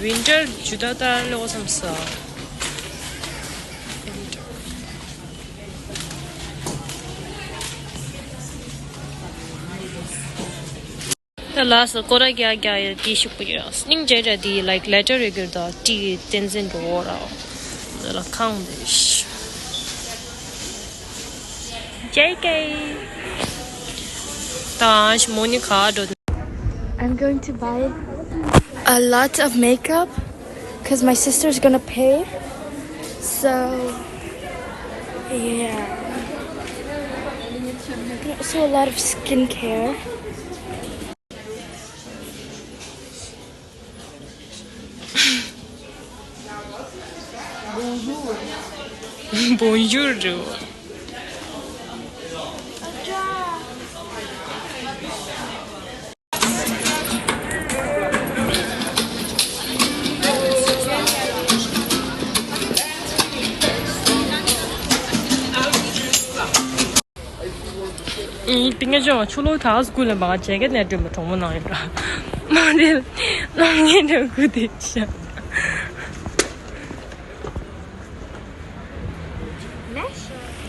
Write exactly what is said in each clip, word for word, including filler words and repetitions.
Winter ཇུ་ད་ལྟ་ལོག་བསམ་ས། ད་ལགས་སོ། སྐོར་ར་རྒྱག་རྒྱག་ཡོད་དེ་ཤུགས་པོ་ཡོད། སྙིང་རྗེ་ར་དེ་ལའིཀ་ལེ་ཊར་ཡོད་གྱུར་ད་ཏི་བཏན་འཛིན་འགྲོ་འོ་ར། ད་ལ་ཁང་དེ་ཤི། ཇེ་ཀེ། ད་ཤི་མོ་ནི་ཁ་འགྲོ། I'm going to buy a lot of makeup because my sister is gonna pay. So, yeah. And also a lot of skincare. Bonjour. ཨིན། པིན་ཀ་ཅོ་ཆུ་ལོག་ཐག་སྐུ་ལ་མ་བྱེད་ཀྱི་ནས་སྒྲོལ་མ་གྲོང་མོ་ནང་ཡོད་ར། མ་དེ་ལ་ནང་ངའི་འདྲ་སྐུ་དེ་ཤ།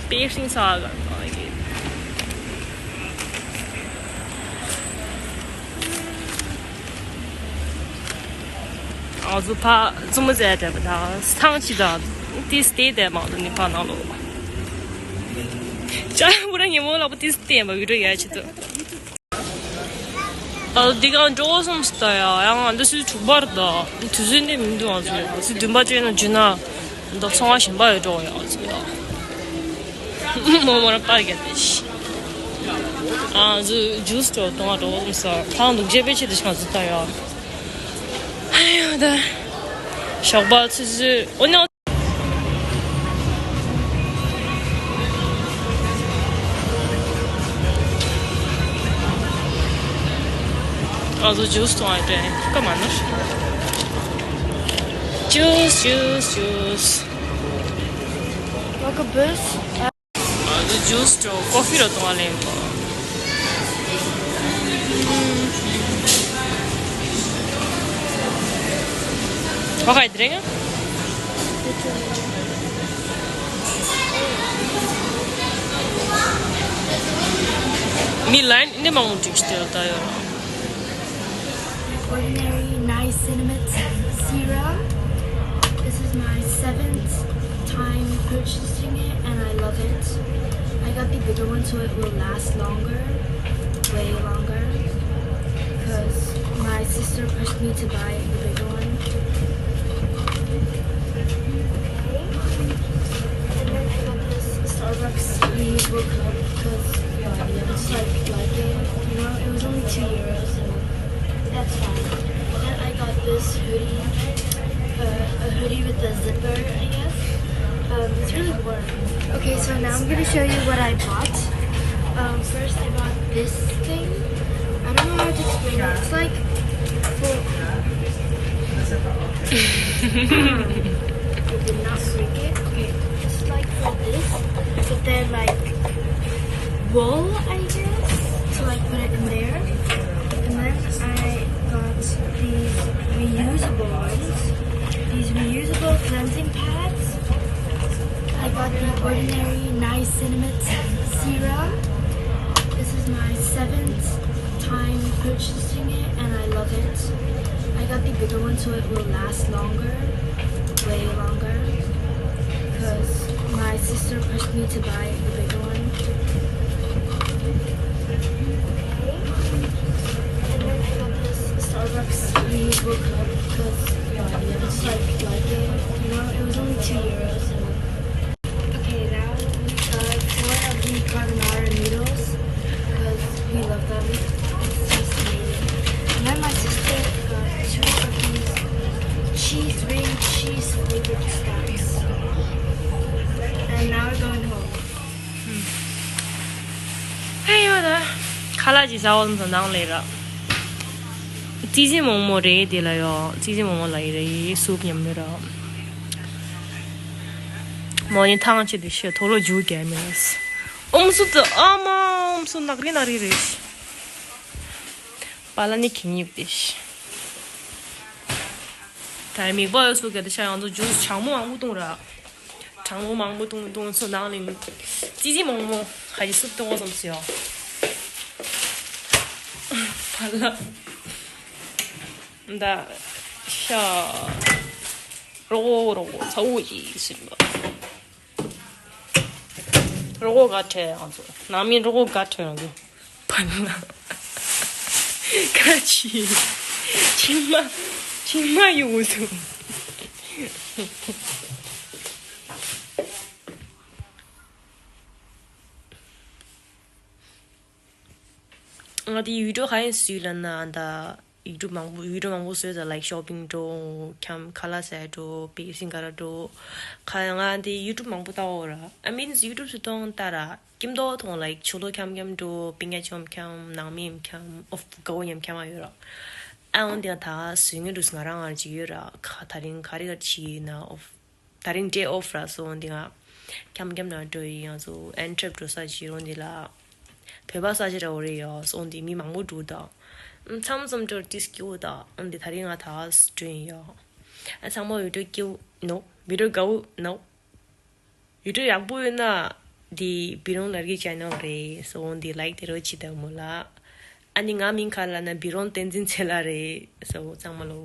པེ་ཤིང་ས་ག་ནང་གི། ཨ་ཟུ་ཕ་ཙུ་མོ་ཟེར་དྲན་པ་དང་སང་ཅི་དང་ཏིས་ཏེ་དེ་མང་དུ་ནི་ཕ་ནང་ལོ། ཅ་ཡང་བུ་ར་ཉེ་མོ་ལག་པ་ཏིས་ཏེ་མ་བི་ཌིའོ་ཡ་ཆི་དུ། ཨ་འདི་གང་འགྲོ་སོང་སྟ་ཡ། ཡང་འདི་སུ་དྲུག་པར་ད་དུས་ཚོད་འདི་མི་འདུག་ཨ་ཟུ་ཡ། སུ་བདུན་པ་ཅན་ན་འཇུ་ན་འདི་ཚོང་བ་གཞན་པ་ཡོད་འགྲོ་ཡ་ཨ་ཟུ་ཡ། མོ་མོ་ར་པར་གྱ་ཏེ་ཤི། ཨ་ཟུ་ཇུས་འགྲོ་གཏོང་བ་འགྲོ་སོང་ས་ཐང་འདུག་རྗེས་པའི་ཆེད་དུ་ཤང་ཟུ་ལྟ་ཡ། ཨ་ཡོ་ད་ཞོགས་པ་ཆུ་ཚོད་འོ་ན། ང་ཚོ་ཇུས་འཐུང་བ་དེ་སྐབས་མ་ནོར། ཇུས་ཇུས་ཇུས། Welcome, booze. ང་ཚོ་ཇུས་དང་ཀོ་ཧྥི་ར་འཐུང་བ་ལེན་པ། ཁ་ཁ་ཡི་དེ་རེད། མི་ལའིན་འདི་མང་པོ་འགྲིག་སྟེ་ད་ཡོད། Ordinary niacinamide serum. This is my seventh time purchasing it, and I love it. I got the bigger one so it will last longer, way longer, because my sister pushed me to buy the bigger one. And then I got this Starbucks reusable cup because, yeah, I just like like it. You know, it was only two euros, so that's fine. And then I got this hoodie, uh, a hoodie with a zipper, I guess. Um, it's really warm. Okay, so now I'm gonna show you what I bought. Um, first I bought this thing. I don't know how to explain it. It's like for I did not break it. Okay, it's like for this, but they're like wool, I guess, to like put it in there. And then I got these reusable ones, these reusable cleansing pads. I got the Ordinary Niacinamide Serum. This is my seventh time purchasing it, and I love it. I got the bigger one so it will last longer, way longer, because my sister pushed me to buy the bigger one. And then I got this Starbucks reusable cup because, yeah, I just like like it. You know, it was only two euros. So. Okay, now we got four of the carbonara noodles because we love them. It's just amazing. And then my sister got two of these cheese, green cheese flavored snacks. And now we're going home. ཧེ་ཡོད་ད། ཁ་ལག་ཅིག་ཟ་འོ་ཙམ་ནང་ལས་ར། ཙི་ཙི་མོག་མོག་རེད་དེ་ལ་ཡོ། ཙི་ཙི་མོག་མོག་ལ་ཡི་རེད་སུབ་ཉམས་མེད་ར། མོ་ནི་ཐང་ཆེ་དེ་ཤེས་ཐོ་ལོ་ཇུ་ག་མེད། ཨུམ་སུ་ཏུ་ཨ་མ་ཨུམ་སུ་ནག་རི་ནག་རི་རེད། པ་ལ་ནི་ཁྱི་ཉིབ་དེ་ཤེས། ད་མིག་པ་ཡོ་སུ་ག་དེ་ཤ་ཡང་དུ་ཇུས་གྲང་མོ་མང་པོ་བཏུང་ར། གྲང་མོ་མང་པོ་བཏུང་བཏུང་ཚོ་ནང་ལ་ཙི་ཙི་མོག་མོག་ཧ་ཅི་སུབ་གཏོང་བ་ཙམ་ཟེར་ཡོ། པ་ལ། ད་ཤ་རོ་རོ་ཚ་བོ་ཡིས་ཟིན་པ། རོ་ག་ཁྲེ་ཨང་ཚོ་ནང་མི་རོ་ག་ཁྲེ་ཨང་ཚོ་པ་ན་ཁ་ཆི་ཆི་མ་ཆི་མ་ཡོང་ཚོ། ང་དེ་ཡུལ་གྲུ་ཧ་ཡང་སུས་ལ་ན་ད། ཡུལ་གྲུ་མང་པོ་ཡུལ་གྲུ་མང་པོ་བཟོས་ཙང་like shopping འགྲོ་འཁྱམ་ཁ་ལག་ཟ་འགྲོ་པེ་སིང་ག་ར་འགྲོ། ཁ་ཡང་ང་འདི་ཡུལ་གྲུ་མང་པོ་ལྟ་འོ་ར། I mean ཡུལ་གྲུ་སུ་གཏོང་ལྟ་ར་ཀིམ་དོ་ཐོང་like ཆུ་ལོ་འཁྱམ་འཁྱམ་འགྲོ་པིང་ཡ་ཆོམ་འཁྱམ་ནང་མི་འཁྱམ་ཨོ་དགའ་བོ་ཉམ་འཁྱམ་ཡོད་ར། ཨ་འོན་ཏེ་ད་སུས་ངན་འགྲོ་ང་རང་ང་ཅིག་ཡོད་ར་ཁ་ད་རིང་ག་རེ་ག་རེ་བྱེད་ཡོད་ན་ཨོ། ད་རིང་day off ར་སོང་འདི་ང་འཁྱམ་འཁྱམ་ན་འགྲོ་ཡི་ཡང་སོ་ཨན་ཁྲབ་འགྲོ་ས་ཞིག་རོང་འདི་ལ་བོད་པ་ས་ཆ་ར་འོ་རེ་ཡོ་སོང་འདི་མི་མང་པོ་འགྲོ་ད་མཚམས་མཚམས་འགྲོ་ཏིས་སྐྱིའུ་ད་འོ་འདི་ད་རིང་ང་ད་འགྲོ་ཡི་ཡོ། ཨ་ཚང་མ་བི་ཌིའོ་སྐྱིའུ་ནོ་བི་ཌིའོ་དགའ་བོ་ནོ་བི་ཌིའོ་ཡག་པོ་ཡོད་ན་འདི་བི་རོང་ལ་རྒྱ་channel རེད་སོང་འདི་like དེ་རོ་ཅི་ད་མོ་ལ་ཨ་ནི་ང་མིང་ཁ་ལ་ན་བི་རོང་བསྟན་འཛིན་ཚེ་ལ་རེད་སོ་ཚང་མ་ལོ།